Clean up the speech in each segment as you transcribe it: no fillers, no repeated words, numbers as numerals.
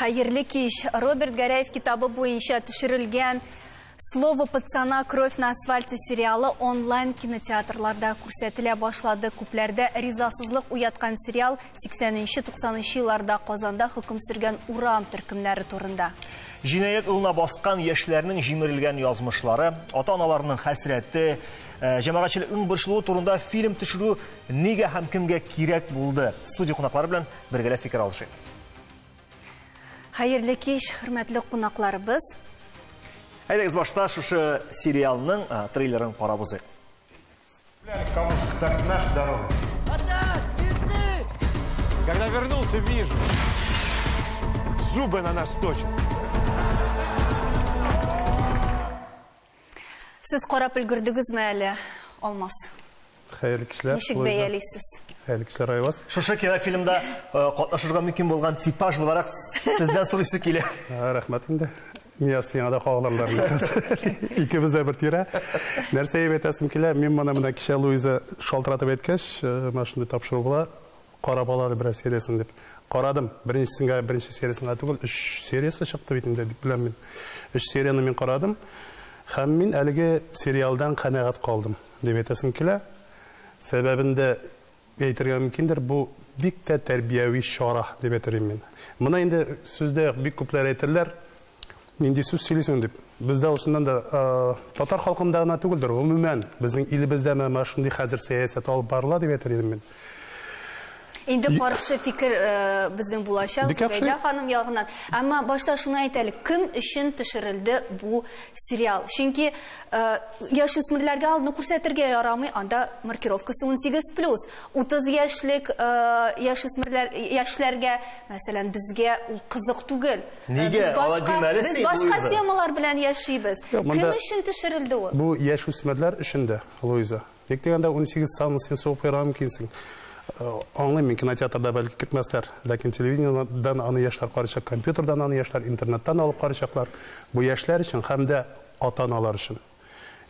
Хәерле кич. Роберт Гарәев китабы буенча төшерелгән «Слово пацана. Кровь на асфальте» сериалы онлайн кинотеатрларда күрсәтелә башлады. Күпләрдә ризасызлык уяткан сериал 80-90 елларда Казанда хөкем сөргән урам төркемнәре турында. Җинаять юлына баскан яшьләрнең җимерелгән язмышлары, ата-аналарының хәсрәте, җәмәгатьчелекнең борчылуы турында фильм төшерү нигә һәм кемгә кирәк булды? Студия кунаклары белән бергәләп фикер алышыйк. Хәерле кич, хөрмәтле кунакларыбыз. Әйдәгез, башта шушы сериалның трейлерын карап узыйк. Так наша дорога. Когда вернулся, вижу, зубы на нас точат. Сез карап өлгердегезме әле, Алмаз? Хәерле кичләр. Ничек бәялисез? Хәерле кичләр, Айваз. Шушы кинофильмда катнашырга мөмкин булган типаж буларак сездән сорыйсы килә. Рәхмәт инде. Нияз, сиңа да кагылырлар хәзер. Икебез дә бер тирә. Нәрсә әйтеп әйтәсем килә, мин моны менә кичә Луиза шалтыратып әйткәч, менә шундый тапшыру була, карап ал әле берәр сериясен дип. Карадым. Беренчесенгә, беренче сериясен түгел, 3 сериясе чыкты бит инде дип беләм мин. 3 серияне мин карадым. Һәм мин әлеге сериалдан канәгать калдым дип әйтәсем килә. Сәбәбен дә әйтергә мөмкиндер, бу бик тә тәрбияви чара дип әйтер идем мин. Моны инде сүздә бик күпләр әйтерләр, нинди сүз сөйлисең дип. Бездә ул чыннан да татар халкында гына түгелдер, гомумән безнең илебездә менә шундый хәзер сәясәт алып барыла дип әйтер идем мин. Инде каршы фикер безнең булачак Зөбәйдә ханым ягыннан. Әмма башта шуны әйтәлек, кем өчен төшерелде бу сериал? Чөнки яшүсмерләргә алны күрсәтергә ярамый, анда маркировкасы 18+. 30 яшьлек яшүсмерләр, яшьләргә, мәсәлән, безгә ул кызык түгел. Нигә? Без башка темалар белән яшибез. Кем өчен төшерелде ул? Бу яшүсмерләр өчен дә, Луиза. Ник дигәндә 18 санлы син сугып куярга мөмкинсең. Аңлыйм, мин кинотеатрда бәлки китмәсләр, ләкин телевидениедән аны яшьләр карыйчак, компьютердан аны яшьләр, интернеттан алып карыйчаклар. Бу яшьләр өчен һәм дә ата-аналар өчен.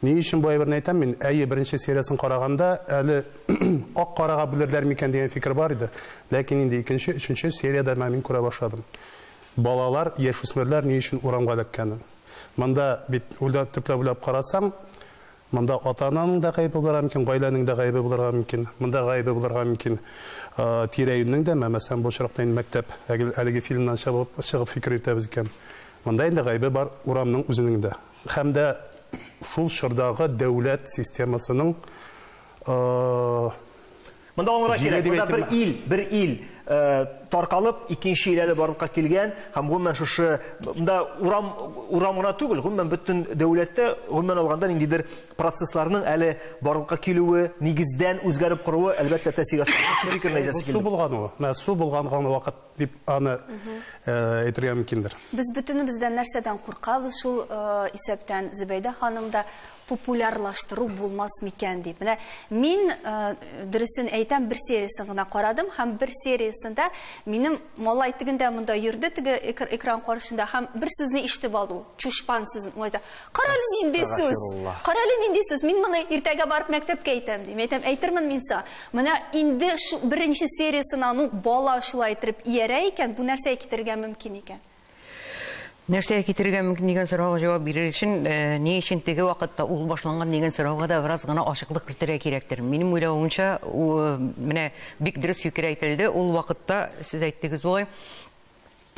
Ни өчен бу әйберне әйтәм мин? Әйе, беренче сериясын караганда әле ак карага бүлерләр микән дигән фикер бар иде. Ләкин инде икенче, өченче сериядә мин күрә башладым. Балалар, яшүсмерләр ни өчен урамга эләккәнен. Монда бит уйлап төпләп уйлап карасаң, монда ата-ананың да гаебе булырга мөмкин, гаиләнең дә гаебе булырга мөмкин, монда гаебе булырга мөмкин. Тирә-юньнең дә, мәсәлән, бу очракта инде мәктәп, әлеге фильмнан чыгып фикер йөртәбез икән. Монда инде гаебе бар урамның үзенең дә. Һәм дә шул чордагы дәүләт системасының Монда аңларга кирәк, монда бер ил таркалып, икенче ил әле барлыкка килгән һәм гомумән шушы монда урам гына түгел, гомумән бөтен дәүләттә, гомумән алганда ниндидер процессларның әле барлыкка килүе, нигездән үзгәреп коруы әлбәттә тәэсир ясый. Шушы фикерне әйтәсе килде. Су булган ул. Менә су булган вакыт дип аны әйтергә мөмкиндер. Без бөтенебездән нәрсәдән куркабыз, шул исәптән Зөбәйдә ханым да популярлаштыру булмас микән дип. Менә мин дөресен әйтәм, бер сериясен гына карадым һәм бер сериясендә минем малай тегендә монда йөрде, теге экран каршында һәм бер сүзне ишетеп алды ул. Чушпан сүзен. Ул әйтә, "Карале нинди сүз? Карале нинди сүз? Мин моны иртәгә барып мәктәпкә әйтәм" дим. Әйтәм, әйтермен мин сиңа. Менә инде шу беренче сериясеннән ук бала шулай итеп иярә икән, бу нәрсәгә китерергә мөмкин икән? Нәрсәгә китерергә мөмкин дигән сорауга җавап бирер өчен, ни өчен теге вакытта ул башланган дигән сорауга да бераз гына ачыклык кертергә кирәктер. Минем уйлавымча, менә бик дөрес фикер әйтелде. Ул вакытта сез әйттегез бугай,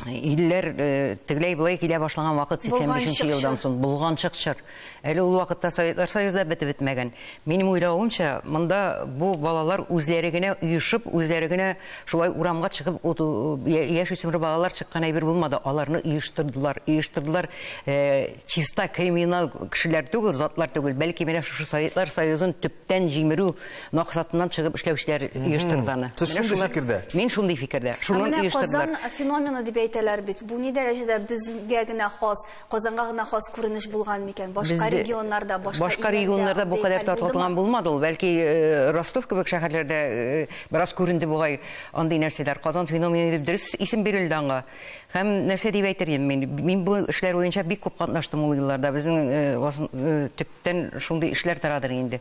илләр тегеләй болай килә башлаган вакыт 85 елдан соң булганчык чор. Әле ул вакытта Советлар Союзы да бетеп бетмәгән. Минем уйлавымча, монда бу балалар үзләре генә оешып, үзләре генә шулай урамга чыгып, яшь үсмер балалар чыккан әйбер булмады. Аларны оештырдылар, оештырдылар. Чиста криминал кешеләр түгел, затлар түгел, бәлки менә шушы Советлар Союзын төптән җимерү максатыннан чыгып эшләүчеләр оештырды аны. Сез шундый фикердә? Мин шундый фикердә. Шуны оештырдылар. Казан феномены дип әйтәләр бит. Бу ни дәрәҗәдә безгә генә хас, Казанга гына хас күренеш булган микән? Башка регионнарда, башка регионнарда бу кадәр тартылган булмады ул. Бәлки Ростов кебек шәһәрләрдә бераз күренде бугай андый нәрсәләр. Казан феномены дип дөрес исем бирелде аңа. Һәм нәрсә дип әйтер идем мин? Мин бу эшләр буенча бик күп катнаштым ул елларда. Безнең төптән шундый эшләр тарадыр инде.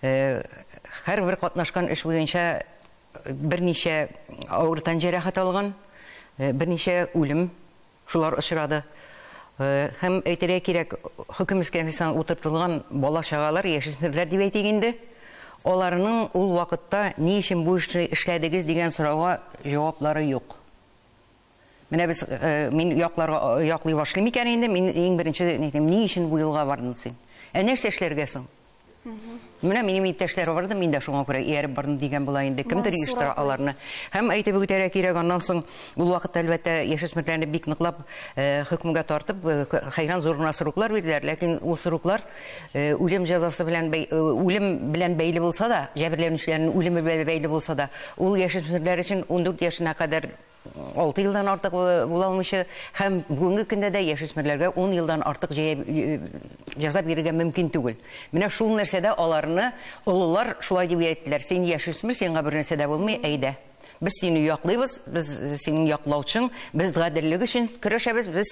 Һәрбер катнашкан эш буенча берничә авыр тән җәрәхәт алган, берничә үлем Шулар очрады. Һәм әйтергә кирәк, хөкем эскәмиясенә утыртылган бала-чагалар, яшүсмерләр дип әйтик инде, аларның ул вакытта ни өчен бу эшне эшләдегез дигән сорауга җаваплары юк. Менә без, мин якларга яклый башлыйм икән инде, мин иң беренче әйтәм, ни өчен бу юлга бардың син? Ә нәрсә эшләргә соң? Менә минем иптәшләр барды, мин дә шуңа күрә ияреп бардым дигән була инде. Кемдер оештыра аларны. Һәм әйтеп үтәргә кирәк, аннан соң ул вакытта әлбәттә яшүсмерләрне бик ныклап хөкемгә тартып, хәйран зур гына сроклар бирделәр, ләкин ул сроклар үлем җәзасы белән үлем белән бәйле булса да, җәберләнүчеләрнең үлеме белән бәйле булса да, ул яшүсмерләр өчен 14 яшенә кадәр 6 елдан артык була алмыйча, һәм бүгенге көндә дә яшүсмерләргә 10 елдан артык җәза бирергә мөмкин түгел. Менә шул нәрсәдә аларны олылар шулай дип әйттеләр: син яшүсмер, сиңа бер нәрсә дә булмый, әйдә. Без сине яклыйбыз, без синең яклаучың, без гаделлек өчен көрәшәбез, без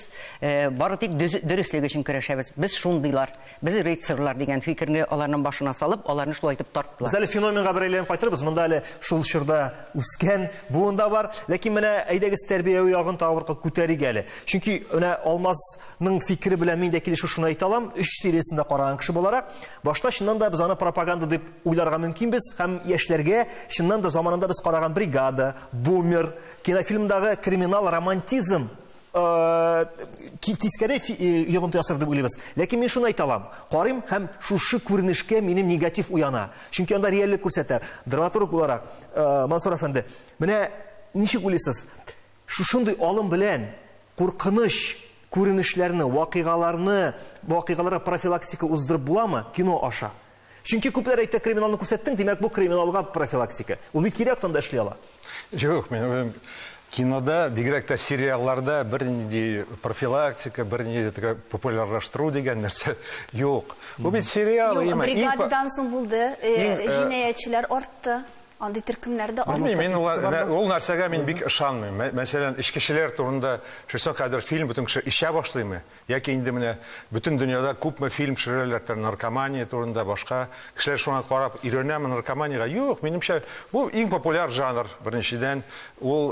бары тик дөреслек өчен көрәшәбез. Без шундыйлар, без рыцарьлар дигән фикерне аларның башына салып, аларны шулай итеп тарттылар. Без әле феноменга бер әйләнеп кайтырбыз. Монда әле шул чорда үскән буын да бар. Ләкин менә әйдәгез тәрбияви ягын тагы бер кат күтәрик әле. Чөнки менә Алмазның фикере белән мин дә килешеп шуны әйтә алам. 3 сериясендә караган кеше буларак, башта чыннан да без аны пропаганда дип уйларга мөмкинбез һәм яшьләргә чыннан да заманында без караган бригада, бумер, кинофильмдагы криминал романтизм тискәре йогынты ясар дип уйлыйбыз. Ләкин мин шуны әйтә алам. Карыйм һәм шушы күренешкә минем негатив уяна. Чөнки анда реальлек күрсәтә. Драматург буларак, Мансур әфәнде, менә ничек уйлыйсыз? Шушындый алым белән куркыныч күренешләрне, вакыйгаларны, вакыйгаларга профилактика уздырып буламы кино аша? Чөнки күпләр әйтә, криминалны күрсәттең, димәк, бу криминалга профилактика. Ул бит кире яктан да эшли ала. Юк, мин уйлыйм, кинода, бигрәк тә сериалларда бернинди профилактика, бернинди теге популярлаштыру дигән нәрсә юк. Бу бит сериал, Юк, бригададан соң булды, җинаятьчеләр артты. Андый төркемнәр дә артты. Мин ул нәрсәгә мин бик ышанмыйм. Мәсәлән, эчкечеләр турында төшерсәң, хәзер фильм бөтен кеше эчә башлыймы? Яки инде менә бөтен дөньяда күпме фильм төшерәләр наркомания турында, башка кешеләр шуңа карап өйрәнәме наркоманиягә? Юк, минемчә, бу иң популяр жанр, беренчедән, ул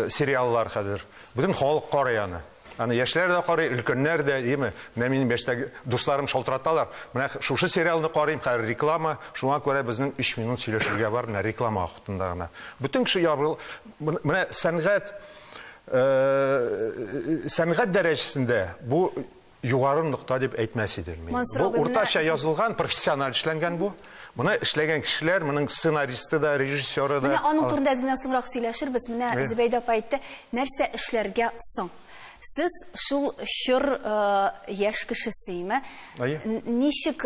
сериаллар хәзер. Бөтен халык карый аны. Аны яшьләр дә карый, өлкәннәр дә, әйеме? Менә минем яшьтәге дусларым шалтыраталар. Менә шушы сериалны карыйм, хәзер реклама, шуңа күрә безнең 3 минут сөйләшергә бар, менә реклама вакытында гына. Бөтен кеше ябыл, менә сәнгать, сәнгать дәрәҗәсендә бу югары нокта дип әйтмәс идем мин. Бу уртача язылган, профессиональ эшләнгән бу. Моны эшләгән кешеләр, моның сценаристы да, режиссеры да. Менә аның турында әз генә соңрак сөйләшербез. Менә Зөбәйдә апа әйтте, нәрсә эшләргә соң? Сез шул чор яшь кешесеме? Ничек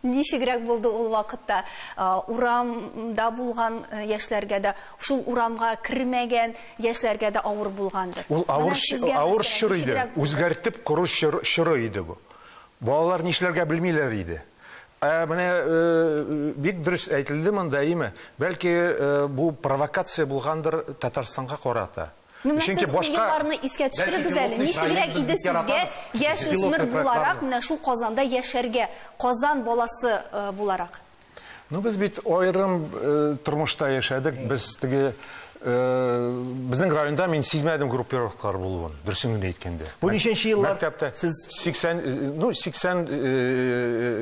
ничегрәк булды ул вакытта? Урамда булган яшьләргә дә, шул урамга кермәгән яшьләргә дә авыр булгандыр. Ул авыр чор иде, үзгәртеп кору чоры иде бу. Балалар нишләргә белмиләр иде. Менә бик дөрес әйтелде монда, әйеме? Бәлки бу провокация булгандыр Татарстанга карата. Чөнки башка елларны искә төшерегез әле. Ничегрәк иде сезгә яшүсмер буларак, менә шул Казанда яшәргә, Казан баласы буларак? Ну, без бит аерым тормышта яшәдек. Без теге безнең районда мин сизмәдем группировкалар булуын, дөресен генә әйткәндә. Бу ничәнче еллар? Мәктәптә сез 80, ну 80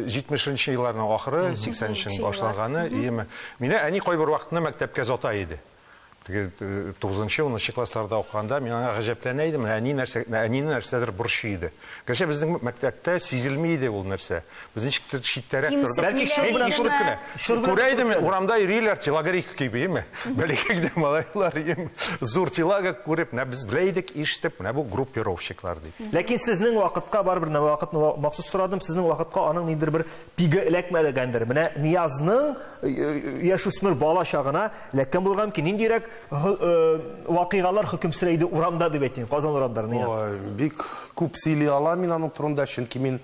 70нче елларның ахыры, 80нче башланганы, иеме. Мине әни кайбер вакытны мәктәпкә озата иде. Теге 9-нчы, 10-нчы классларда укыганда мин аңа гаҗәпләнә идем, әни нәрсә, әнине нәрсәдер борчый иде. Гәрчә безнең мәктәптә сизелми иде ул нәрсә. Без ничектер читтәрәк тордык. Бәлки чор белән турып кенә. Күрә идем, урамда йөриләр, телогрейка киеп, әйеме? Бәләкәй генә малайлар, әйеме? Зур телага күреп, менә без белә идек, ишетеп, менә бу группировщиклар дип. Ләкин сезнең вакытка барыбер менә вакытны махсус сорадым, сезнең вакытка аның ниндидер бер пиге эләкмәгәндер. Менә Ниязның яшүсмер бала чагына эләккән булырга мөмкин. Ниндирәк вакыйгалар хөкем сөрә иде урамда дип әйтим, Казан урамнарында. Ой, бик күп сөйли алам мин аның турында, чөнки мин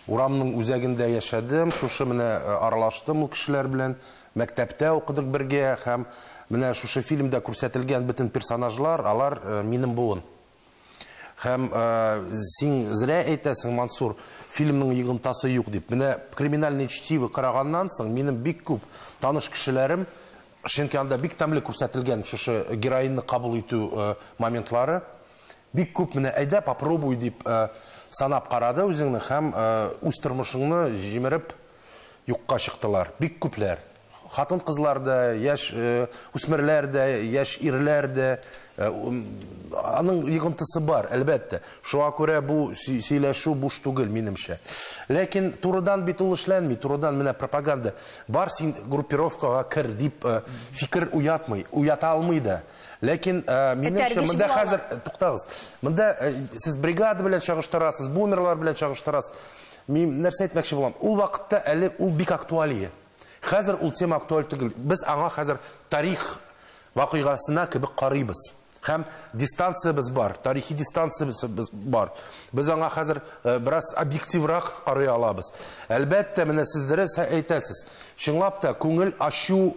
урамның үзәгендә яшәдем, шушы менә аралаштым ул кешеләр белән, мәктәптә укыдык бергә һәм менә шушы фильмда күрсәтелгән бөтен персонажлар, алар минем буын. Һәм син зря әйтәсең, Мансур, фильмның йогынтысы юк дип. Менә криминальное чтиво караганнан соң минем бик күп таныш кешеләрем, чөнки анда бик тәмле күрсәтелгән шушы героинны кабул итү моментлары. Бик күп менә әйдә попробуй дип санап карады үзеңне һәм үз тормышыңны җимереп юкка чыктылар. Бик күпләр. Хатын-кызлар да, яшь үсмерләр дә, яшь ирләр дә, аның йогынтысы бар, әлбәттә. Шуңа күрә бу сөйләшү буш түгел, минемчә. Ләкин турыдан бит ул эшләнми, турыдан менә пропаганда. Бар син группировкага кер дип фикер уятмый, уята алмый да. Ләкин минемчә монда хәзер туктагыз. Монда сез бригада белән чагыштырасыз, бумерлар белән чагыштырасыз. Мин нәрсә әйтмәкче булам? Ул вакытта әле ул бик актуаль. Хәзер ул тема актуаль түгел. Без аңа хәзер тарих вакыйгасына кебек карыйбыз. Һәм дистанциябез бар, тарихи дистанциябез бар. Без аңа хәзер бераз объективрак карый алабыз. Әлбәттә, менә сез дөрес әйтәсез. Чынлап та күңел ачу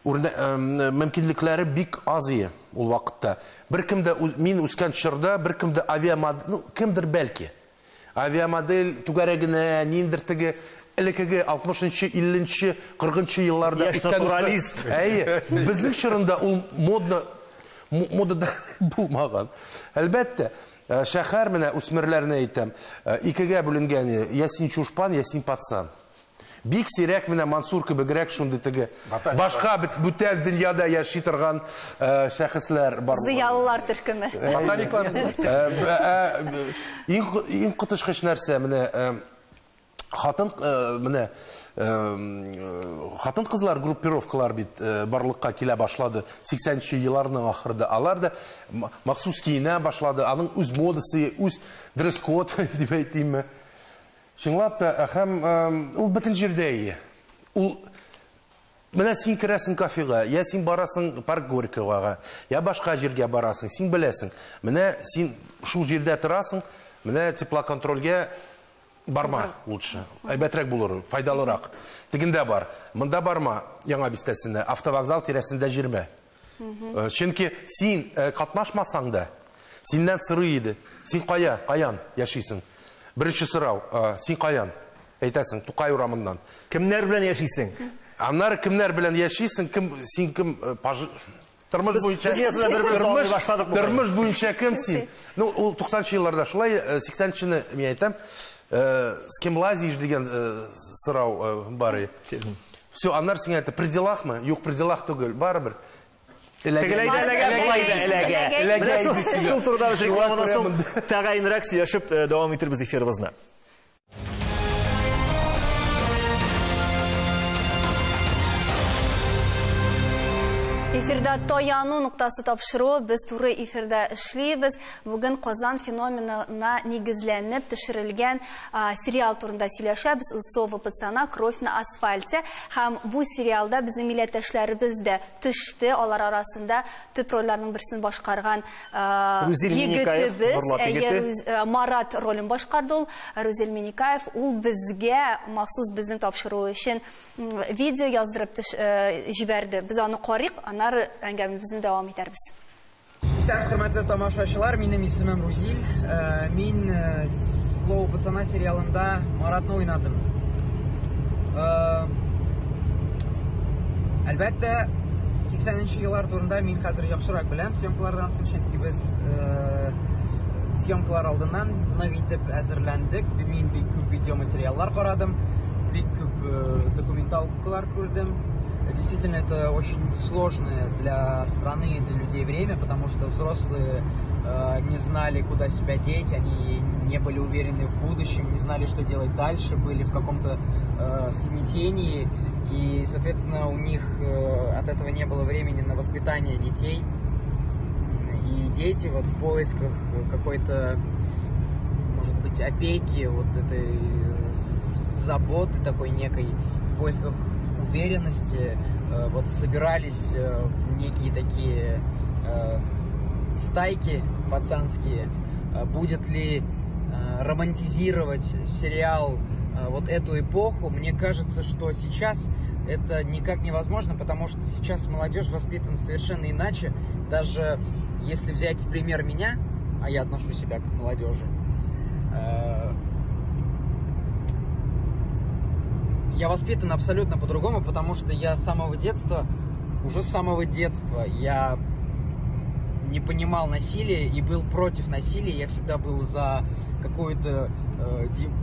мөмкинлекләре бик аз иде ул вакытта. Беркем дә мин үскән чорда беркем дә авиамодель, ну, кемдер бәлки. Авиамодель түгәрәгенә, ниндер теге элеккеге 60-нчы, 50-нче, 40-нчы елларда яшь натуралист. Әйе, безнең чорында ул модно модада булмаган. Әлбәттә, шәһәр менә үсмерләрне әйтәм, икегә бүленгән, я син чушпан, я син пацан. Бик сирәк менә Мансур кебегрәк шундый теге башка бүтән дөньяда яши торган шәхесләр бар. Зыялылар төркеме. Ботаниклар. Иң коточкыч нәрсә менә хатын менә хатын-кызлар группировкалар бит барлыкка килә башлады 80-нче елларның ахырында. Алар да махсус киенә башлады, аның үз модасы, үз дресс-код дип әйтимме. Чынлап та, һәм ул бөтен җирдә ие. Ул менә син керәсең кафега, я син барасың парк Горького, я башка җиргә барасың, син беләсең. Менә син шул җирдә торасың, менә теплоконтрольгә барма лучше. Әйбәтрәк булыр, файдалырак. Тегендә бар, монда барма, Яңа бистәсендә, автовокзал тирәсендә җирмә. Чөнки син катнашмасаң да, синнән сорый иде. Син кая, каян яшисең? Беренче сорау, син каян? Әйтәсең, Тукай урамыннан. Кемнәр белән яшисең? Аннары кемнәр белән яшисең, кем син кем тормыш буенча тормыш буенча кем син? Ну, ул 90-нчы елларда шулай, 80-нчыны мин әйтәм, с кем лазишь дигән сорау бар. Все, аннары сиңа әйтә, при делахмы? Юк, при делах түгел, барыбер. Тегеләй дә эләгә, болай да эләгә. Шул турыда без рекламадан соң тәгаенрәк сөйләшеп дәвам итербез эфирыбызны. Эфирда таяну ноктасы тапшыруы, без туры эфирда эшлибез. Бүген Казан феноменына нигезләнеп төшерелгән сериал турында сөйләшәбез. Слово пацана, кровь на асфальте. Һәм бу сериалда безнең милләттәшләребез дә төште. Алар арасында төп рольләрнең берсен башкарган егетебез, Марат ролен башкарды ул, Рузил Миникаев. Ул безгә махсус безнең тапшыру өчен видео яздырып җибәрде. Без аны карыйк, аннары әңгәмәбезне дәвам итәрбез. Исән, хөрмәтле тамашачылар, минем исемем Рузил. Мин Слово пацана сериалында Маратны уйнадым. Әлбәттә, 80-нче еллар турында мин хәзер яхшырак беләм съемкалардан соң, чөнки без съемкалар алдыннан нык итеп әзерләндек. Мин бик күп видеоматериаллар карадым, бик күп документалкалар күрдем. Действительно, это очень сложное для страны и для людей время, потому что взрослые не знали, куда себя деть, они не были уверены в будущем, не знали, что делать дальше, были в каком-то смятении, и, соответственно, у них от этого не было времени на воспитание детей. И дети вот в поисках какой-то, может быть, опеки, вот этой заботы такой некой, в поисках уверенности, вот собирались в некие такие стайки пацанские. Будет ли романтизировать сериал вот эту эпоху? Мне кажется, что сейчас это никак невозможно, потому что сейчас молодежь воспитана совершенно иначе. Даже если взять в пример меня, а я отношу себя к молодежи, я воспитан абсолютно по-другому, потому что я с самого детства, уже с самого детства, я не понимал насилия и был против насилия. Я всегда был за какую-то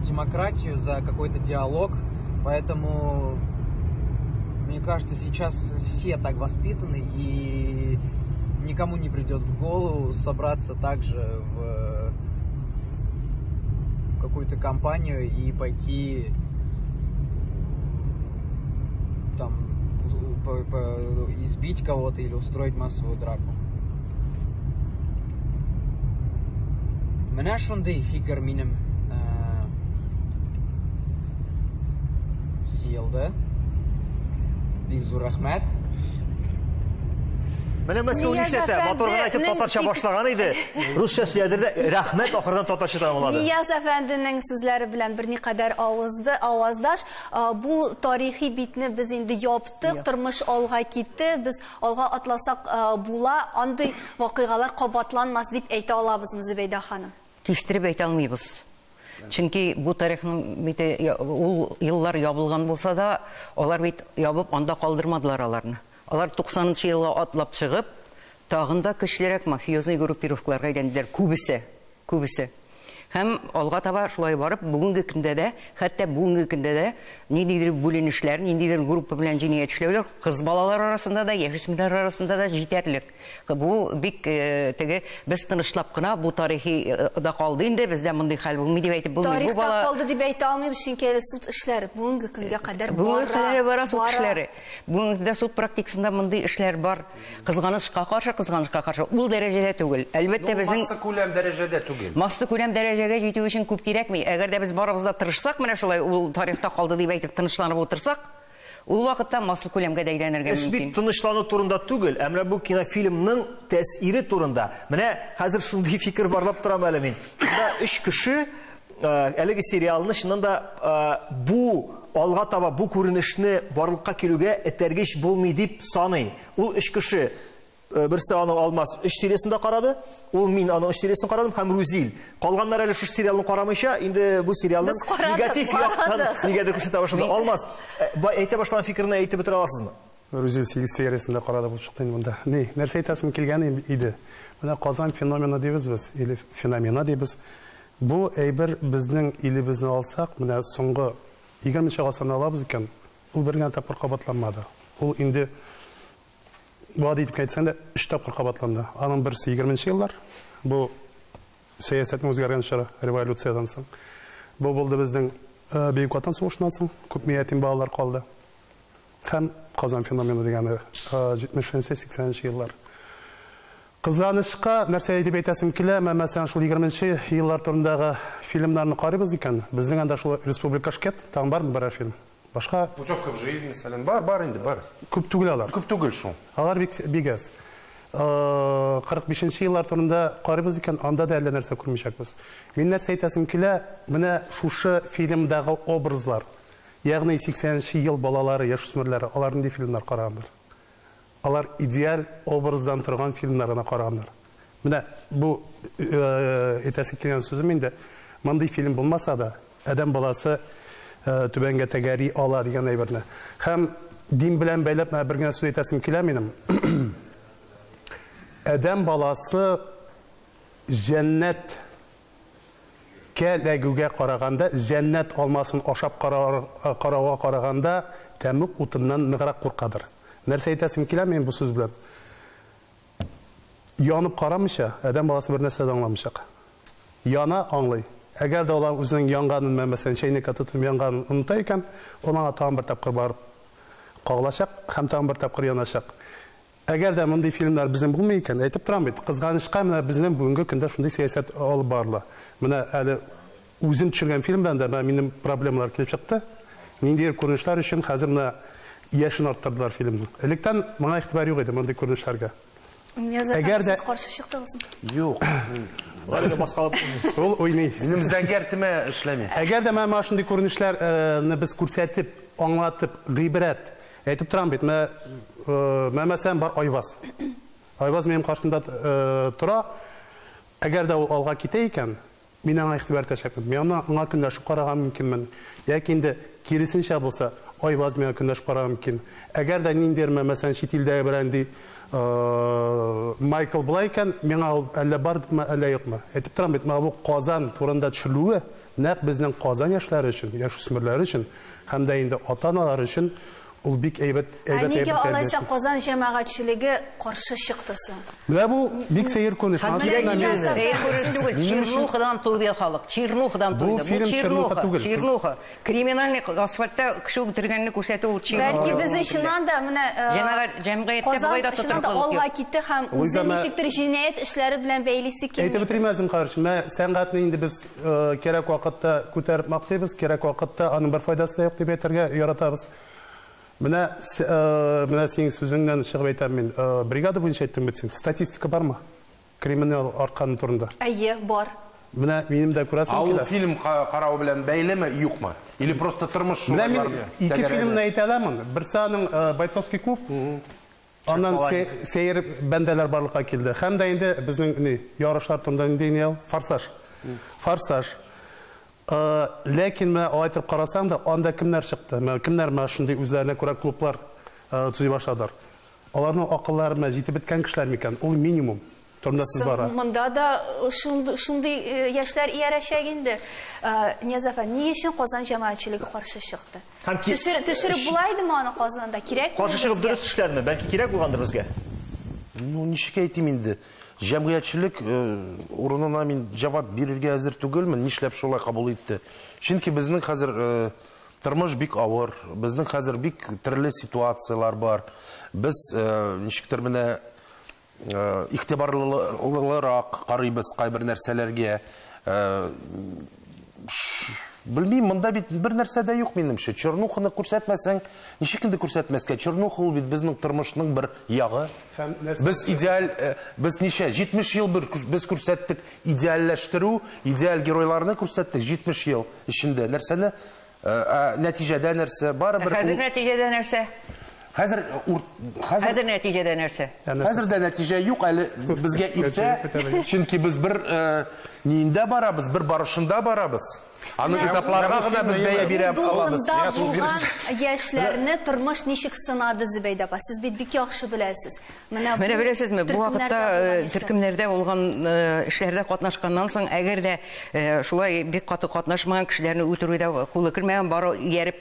демократию, за какой-то диалог. Поэтому, мне кажется, сейчас все так воспитаны, и никому не придет в голову собраться также в какую-то компанию и пойти там избить кого-то или устроить массовую драку. Менә шундый фикер минем җыелды. Бик зур рәхмәт. Менә Мәскәү нишләтә? Матур гына әйтеп татарча башлаган иде. Русча сөйләде дә, рәхмәт ахырдан татарча тәмамлады. Нияз әфәнденең сүзләре белән берникадәр аваздаш. Бу тарихи битне без инде яптык, тормыш алга китте, без алга атласак була, андый вакыйгалар кабатланмас дип әйтә алабызмы, Зөбәйдә ханым? Кистереп әйтә алмыйбыз. Чөнки бу тарихның бит ул еллар ябылган булса да, алар бит ябып анда калдырмадылар аларны. Алар 90-нчы елга атлап чыгып, тагын да көчлерәк мафиозный группировкаларга әйләнделәр, күбесе, күбесе. Һәм алга таба шулай барып, бүгенге көндә дә, хәтта бүгенге көндә дә ниндидер бүленешләр, ниндидер группа белән җинаять эшләүләр кыз балалар арасында да, яшүсмерләр арасында да җитәрлек. Бу бик теге без тынычлап кына бу тарихи да калды инде, бездә мондый хәл булмый дип әйтеп булмый. Бу бала тарихта калды дип әйтә алмыйм, чөнки әле суд эшләре бүгенге көнгә кадәр бара. Бүгенге кадәр бара суд эшләре. Бүгенге көндә суд практикасында мондый эшләр бар. Кызганычка каршы, ул дәрәҗәдә түгел. Әлбәттә, безнең массакүләм дәрәҗәдә түгел. Массакүләм дәрәҗәгә җитү өчен күп кирәкми. Әгәр дә без барыбыз да тырышсак, менә шулай ул тарихта калды дип әйтеп тынычланып утырсак, ул вакытта массакүләмгә дә әйләнергә Эш мөмкин. бит тынычлану турында түгел, ә менә бу кинофильмның тәэсире турында. Менә хәзер шундый фикер барлап торам әле мин. Монда өч кеше әлеге сериалны чыннан да бу алга таба бу күренешне барлыкка килүгә этәргеч булмый дип саный. Ул өч кеше берсе аны Алмаз өч сериясен дә карады, ул мин аны өч сериясен карадым һәм Рузил. Калганнар әле шушы сериалны карамыйча, инде бу сериалның негатив яктан нигәдер күрсәтә башлады. Алмаз, әйтә башлаган фикерне әйтеп бетерә аласызмы? Рузил 8 сериясен дә карады булып чыкты инде монда. Ни, нәрсә әйтәсем килгән иде? Менә Казан феномены дибез без, или феномена дибез. Бу әйбер безнең илебезне алсак, менә соңгы 20 гасырны алабыз икән, ул бер генә тапкыр кабатланмады. Ул инде вәгъдә итеп әйтсәң дә, 3 тапкыр кабатланды. Аның берсе 20 еллар, бу сәясәтнең үзгәргән чоры, революциядән соң. Бу булды безнең Бөек Ватан сугышыннан соң, күпме ятим балалар калды. Һәм Казан феномены дигәне 70-80 еллар. Кызганычка нәрсә дип әйтәсем килә, мәсәлән, шул 20 еллар турындагы фильмнарны карыйбыз икән, безнең анда шул Республика Шкет, тагын бармы берәр фильм? Башка Путевка в жизнь, мәсәлән, бар, бар инде, бар. Күп түгел алар. Күп түгел шул. Алар бик аз. 45 еллар турында карыйбыз икән, анда да әллә нәрсә күрмәячәкбез. Мин нәрсә әйтәсем килә, менә шушы фильмдагы образлар, ягъни 80 ел балалары, яшүсмерләре, алар нинди фильмнар караганнар? Алар идеаль образдан торган фильмнарына караганнар. Менә бу әйтәсе килгән сүзем инде, мондый фильм булмаса да, адәм баласы түбәнгә тәгәри ала дигән әйберне. Һәм дин белән бәйләп менә бер генә сүз әйтәсем килә минем. Адәм баласы җәннәткә ләгүгә караганда, җәннәт алмасын ашап карауга караганда тәмуг утыннан ныграк куркадыр. Нәрсә әйтәсем килә мин бу сүз белән? Янып карамыйча, адәм баласы бер нәрсә дә аңламыйчак. Яна аңлый. Әгәр дә алар үзенең янганын, мәсәлән, чәйнеккә тотып янганын оныта икән, ул аңа тагын бер тапкыр барып кагылачак һәм тагын бер тапкыр яначак. Әгәр дә мондый фильмнар безнең булмый икән, әйтеп торам бит, кызганычка менә безнең бүгенге көндә шундый сәясәт алып барыла. Менә әле үзем төшергән фильм белән дә менә минем проблемалар килеп чыкты. Ниндидер күренешләр өчен хәзер менә яшен арттырдылар фильмның. Электән моңа игътибар юк иде мондый күренешләргә. Әгәр дә каршы чыктыгызмы? Юк. Ул уйный. Минем зәңгәр тимә эшләми. Әгәр дә менә шундый күренешләрне без күрсәтеп, аңлатып, гыйбрәт әйтеп торам бит, менә мәсәлән бар Айваз. Айваз минем каршымда тора. Әгәр дә ул алга китә икән, мин аңа игътибар итәчәкмен. Мин аңа көнләшеп карарга мөмкинмен. Яки инде киресенчә булса, Айваз миңа көндәш карарга мөмкин. Әгәр дә ниндидер, мәсәлән, чит илдәге берәр Майкл була икән, миңа ул әллә бардымы, әллә юкмы. Әйтеп торам бит, менә бу Казан турында төшерелүе нәкъ безнең Казан яшьләре өчен, яшүсмерләр өчен һәм дә инде ата-аналар өчен ул бик әйбәт, әйбәт. Ә нигә алайса Казан җәмәгатьчелеге каршы чыкты соң? Менә бу бик сәер күренеш. Сәер күренеш түгел. Чернухадан туйды халык. Чернухадан туйды. Бу фильм чернуха түгел. Чернуха. Криминальный асфальтта кеше үтергәнне күрсәтү ул чернуха. Бәлки безнең чыннан да менә җәмгыятьтә болай да тотрыклылык юк. Алга китте һәм үзе ничектер җинаять эшләре белән бәйлисе килми. Әйтеп бетерим әзем, карыш. Менә сәнгатьне инде без кирәк вакытта күтәреп мактыйбыз, кирәк вакытта аның бер файдасы да юк дип әйтергә яратабыз. Менә синең сүзеңнән чыгып әйтәм мин. Бригада буенча әйттем бит син. Статистика бармы? Криминал артканы турында. Әйе, бар. Менә минем дә күрәсем килә. Ә ул фильм карау белән бәйлеме, юкмы? Или просто тормыш шулай бар? Менә мин ике фильмны әйтә аламын. Берсе аның Бойцовский клуб. Аннан сәер бәндәләр барлыкка килде. Һәм дә инде безнең ни ярышлар турында нинди ни ул? Форсаж. Форсаж. Ләкин менә алай торып карасаң да, анда кемнәр чыкты? Менә кемнәр менә шундый үзләренә күрә клублар төзи башладылар. Аларның акыллары менә җитеп беткән кешеләр микән? Ул минимум. Турында сүз бара. Монда да шундый яшьләр иярәчәк инде. Нияз әфәнде, ни өчен Казан җәмәгатьчелеге каршы чыкты? Төшереп була идеме аны Казанда? Кирәкме? Каршы чыгып дөрес эшләдеме? Бәлки кирәк булгандыр безгә? Ну, ничек әйтим инде? Җәмгыятьчелек урынына мин җавап бирергә әзер түгелмен, нишләп шулай кабул итте. Чөнки безнең хәзер тормыш бик авыр, безнең хәзер бик төрле ситуацияләр бар. Без ничектер менә игътибарлырак карыйбыз кайбер нәрсәләргә. Белмим, монда бит бер нәрсә дә юк минемчә. Чернуханы күрсәтмәсәң, ничек инде күрсәтмәскә? Чернуха ул бит безнең тормышның бер ягы. Без идеаль, без ничә, 70 ел без күрсәттек идеальләштерү, идеаль геройларны күрсәттек 70 ел эчендә. Нәрсәне, нәтиҗәдә нәрсә? Барыбер Хәзер нәтиҗәдә нәрсә? Хәзер нәтиҗәдә нәрсә? Хәзер дә нәтиҗә юк, әле безгә иртә, чөнки без бер ниендә барабыз, бер барышында барабыз. Аны этапларга гына без бәя бирә алабыз. Дулкында булган яшьләрне тормыш ничек сынады, Зөбәйдә апа? Сез бит бик яхшы беләсез. Менә беләсезме, бу вакытта төркемнәрдә булган эшләрдә катнашканнан соң, әгәр дә шулай бик каты катнашмаган кешеләрне үтерүдә кулы кермәгән, бары ияреп,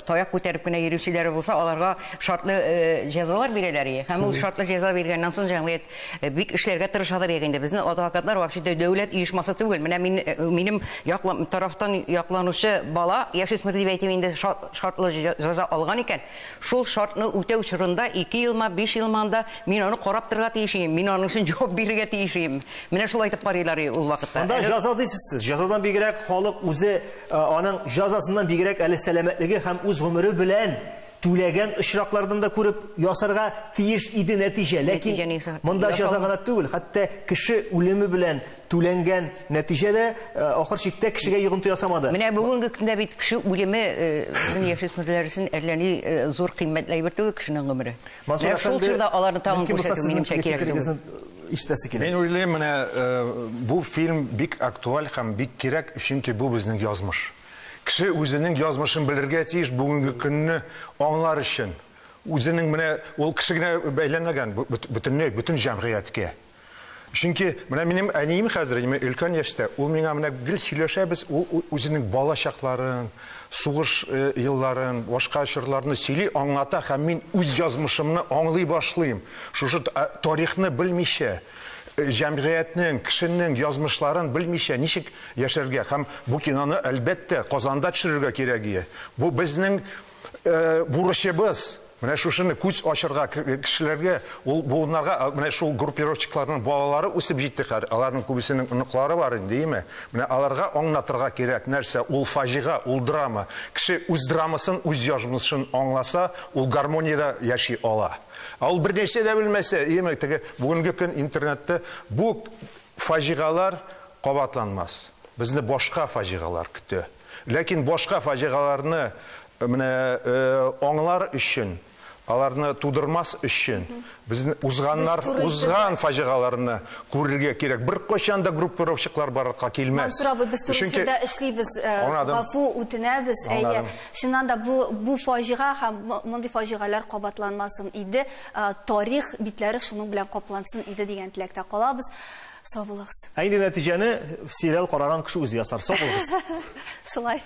таяк күтәреп кенә йөрүчеләре булса, аларга шартлы җәзалар бирәләр. Һәм ул шартлы җәза биргәннән соң җәмгыять бик эшләргә тырышадыр инде. Безнең адвокатлар вообще дәүләт оешмасы түгел. Менә минем тарафтан якланучы бала, яшүсмер дип әйтим инде, шартлы җәза алган икән, шул шартны үтәү чорында 2 елма, 5 елма анда мин аны карап торырга тиеш идем, мин аның өчен җавап бирергә тиеш идем. Менә шулай итеп карыйлар ул вакытта. Анда җәза дисез сез. Җәзадан бигрәк халык үзе аның җәзасыннан бигрәк әле сәламәтлеге һәм үз гомере белән түләгән очраклардан да күреп ясарга тиеш иде нәтиҗә. Ләкин монда җәза гына түгел, хәтта кеше үлеме белән түләнгән нәтиҗә дә ахыр чиктә кешегә йогынты ясамады. Менә бүгенге көндә бит кеше үлеме безнең яшүсмерләр өчен әллә ни зур кыйммәтле әйбер түгел кешенең гомере. Менә шул чорда аларны тагын күрсәтү минемчә кирәк түгел. Ишетәсе килә. Мин уйлыйм, менә бу фильм бик актуаль һәм бик кирәк, чөнки бу безнең язмыш. Кеше үзенең язмышын белергә тиеш бүгенге көнне аңлар өчен. Үзенең менә ул кеше генә бәйләнмәгән, бөтенләй, бөтен җәмгыятькә. Чөнки менә минем әнием хәзер, өлкән яшьтә, ул миңа менә гел сөйләшәбез, ул үзенең бала чакларын, сугыш елларын, башка чорларны сөйли, аңлата һәм мин үз язмышымны аңлый башлыйм. Шушы тарихны белмичә, җәмгыятьнең, кешенең язмышларын белмичә ничек яшәргә һәм бу киноны әлбәттә Казанда төшерергә кирәк иде. Бу безнең бурычыбыз. Менә шушыны күз ачырга кешеләргә, ул буыннарга, менә шул группировщикларның балалары үсеп җитте, аларның күбесенең оныклары бар инде, димме? Менә аларга аңлатырга кирәк нәрсә, ул фаҗига, ул драма. Кеше үз драмасын, үз язмышын аңласа, ул гармониядә яши ала. Ә ул бер нәрсә дә белмәсә, димме, теге бүгенге көн интернетта бу фаҗигалар кабатланмас. Безне башка фаҗигалар көтә. Ләкин башка фаҗигаларны менә аңлар өчен, Аларны тудырмас өчен безне узганнар, узган фаҗигаларны күрергә кирәк. Беркайчан да группировщиклар барлыкка килмәс. Мансур абый, без туры эфирда эшлибез, гафу үтенәбез. Әйе, чыннан да бу бу фаҗига һәм мондый фаҗигаләр кабатланмасын иде. Тарих битләре шуның белән каплансын иде дигән теләктә калабыз. Сау булыгыз. Ә инде нәтиҗәне сериал караган кеше үзе ясар. Сау булыгыз. Шулай.